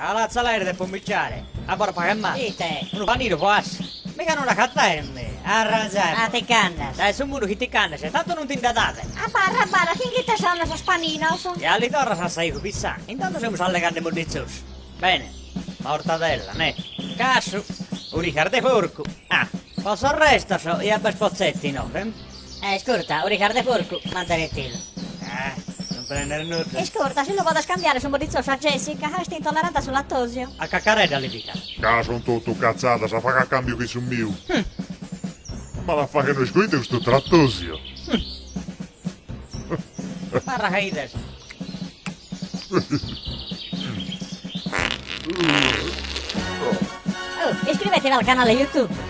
Cala de pomiciare. Ancora faghet male. Ite? Unu paninu po assa. Miga non accattende. Arranzare. A ti ch'andas. Dae su mundu chi ti ch'andas, tantu non ti nde dade. Abarra, abarra, chin ite sono sos paninos? Ja li torras a sa 'igu pissà. Intantu semus allegande modditzosu. Bene. Mortadella, ne. Casu. Uricas de porcu. Ah. Po sos restos ja b'est Pozzetti inoghe. Eh, iscurta, uricas de porcu, mantenetilu. Eh, non prender nudda. Iscurta, si lu podes cambiare su modditzosu a Jessica, ca est intollerante a su lattosio. A Cacaredda li picat. Ca sunt totu catzadas a fagher a cambiu chin su miu. Ma la faghet no isco ite custu trattosio. Barra ca 'ides. Oh, iscrivetevi al canale YouTube.